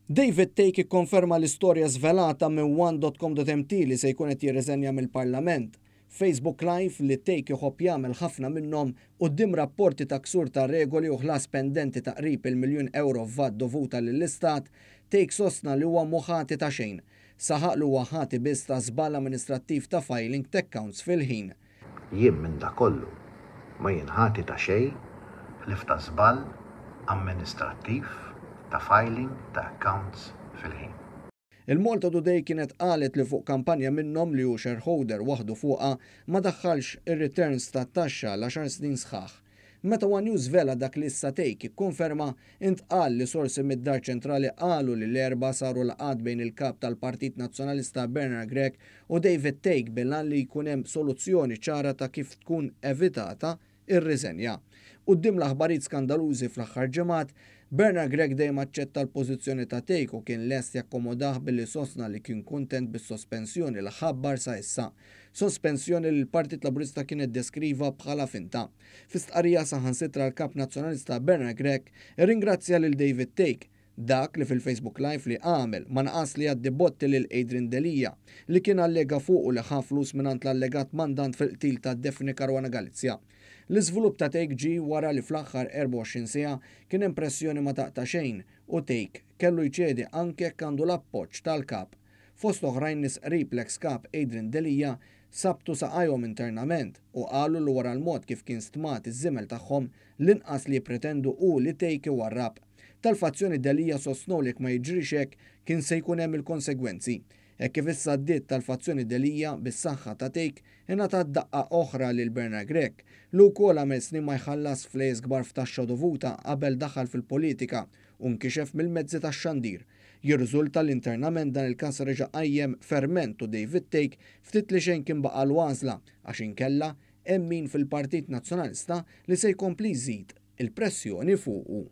David Thake ikkonferma l-istorja żvelata minn one.com.mt li se jkun qed jirriżenja mill-Parlament. Facebook Live li Thake iħobb jagħmel ħafna minnhom quddiem rapporti ta' ksur ta' regoli u ħlas pendenti ta' qrib il-miljun ewro f'VAT dovuta lill-Istat, Thake sostna li huwa mhu ħati ta' xejn. Saħaq li huwa ħati biss ta' żball amministrattiv ta' filing ta' accounts fil-ħin. Jien minn dak kollu ma jien ħati ta' xejn ħlief ta' żball amministrattiv ta' filing ta' accounts fil-ħin. Il-Malta Today kienet qalet li fuq kampanja minnhom li hu shareholder waħdu fuqha ma daħħalx ir-returns tat-taxxa għal għaxar snin sħaħ. Meta one News żvela dak li issa Thake ikkonferma, intqal li sorsi mid-Dar Ċentrali qalu li l-Erbgħa saru laqgħat bejn il-Kap tal-Partit Nazzjonalista Bernard Grech u David Thake bil-għan li jkun hemm soluzzjoni ċara ta' kif tkun evitata ir-riżenja. Quddiem l-aħbarijiet skandalużi fl-aħħar ġimgħat, Bernard Grech dejjem aċċetta l-pożizzjoni ta' Thake u kien lest jakkomodah billi sostna li kien kuntent bis-sospensjoni li ħabbar sa issa. Sospensjoni li l-Partit Laburista kien iddeskriva bħala finta. Fi stqarrija saħansitra l-Kap Nazzjonalista Bernard Grech irringrazzja lil David Thake, dak li fil-Facebook Live li għamel ma naqas li jgħaddi botti lil Adrian Delia li kien allega fuqu li ħa flus mingħand l-allegat mandant fil-qtil ta' Daphne Caruana Galizia. L-iżvilupp ta' Thake ġie wara li fl-aħħar 24 siegħa kien hemm pressjoni ma taqta' xejn u Thake kellu jċedi anke jekk għandu l-appoġġ tal-Kap. Fost oħrajn nies qrib l-eks Kap Adrian Delia sabtu saqajhom internament u qalu li wara l-mod kif kien stmat iż-żiemel tagħhom, l-inqas li jippretendu hu li Thake iwarrab. Tal-fazzjoni Delia sostnew li jekk ma jiġrix hekk kien se jkun hemm il-konsegwenzi. Hekk kif issa għaddiet tal-fazzjoni Delia bis-saħħa ta' Thake ingħatat daqqa oħra lil Bernard Grech li wkoll għamel snin ma jħallas flejjes kbar f'taxxa dovuta qabel daħal fil-politika u nkixef mill-mezzi tax-xandir. Jirriżulta li internament dan il-każ reġa' qajjem ferment u David Thake ftit li xejn kien baqagħlu għażla għax inkella hemm min fil-Partit Nazzjonalista li se jkompli jżid il-pressjoni fuqu.